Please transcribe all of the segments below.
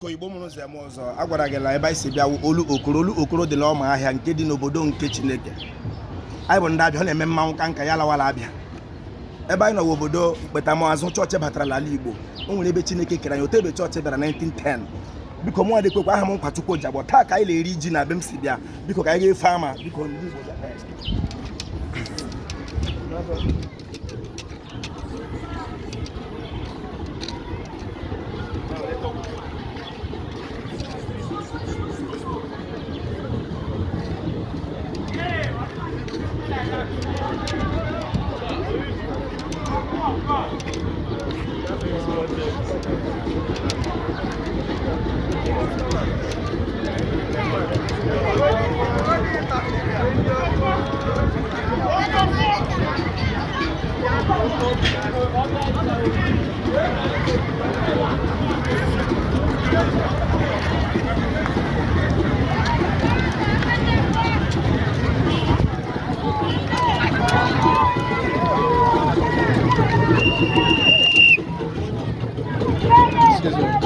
Ka Igbo mụrụ ụzọ eme ọzọ, a gwara gị na ebe anyị si bịa wụ Olu Okoro. Olu Okoro dị n'ọma ahịa nke dị n'obodo nke Chineke. Anyị bụ ndị Abịa, ọ na-eme mmanwụ ka nka ya lawala Abịa. Ebe anyị nọ wụ obodo Ikpetamazụ, chọọchị batara n'ala Igbo. O nwere ebe Chineke kere anyị, otu ebe chọọchị bịara 1910. Biko mụ adịkwekwa aha m Nkwachukwu Ojiagbọ. Taa ka anyị na-eri ji na be m si bịa. Biko ka anyị ga-efe ama. Biko ndị Igbo bịa. Excuse me.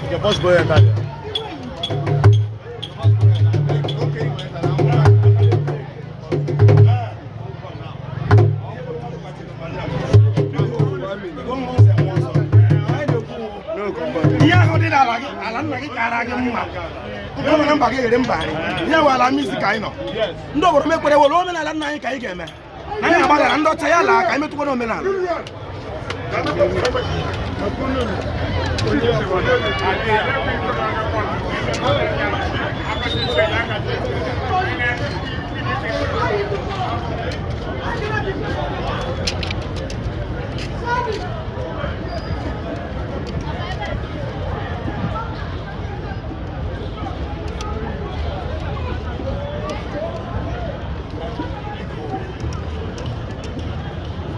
The bus go enter there. Ihe ahụ dị n'ala gị, ala nna gị kara gị mma nke nwere mba gị ghere mba anyị. Ihe wụ ala misi ka anyị nọ. Ndị obodo m ekwere were omenala nna anyị ka anyị ga-eme na anyị agbaghara ndị ọcha ya laa ka anyị metụkwa n'omenala.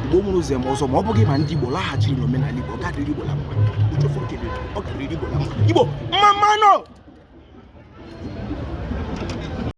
Igbo mụrụ ụzọ eme ọzọ, ma ọ bụghị ma ndị Igbo laghachiri n'omenala Igbo, ọ ga-adịrị Igbo na mma. Ọ ga-adịrị Igbo na mma. Igbo mma mma nụ.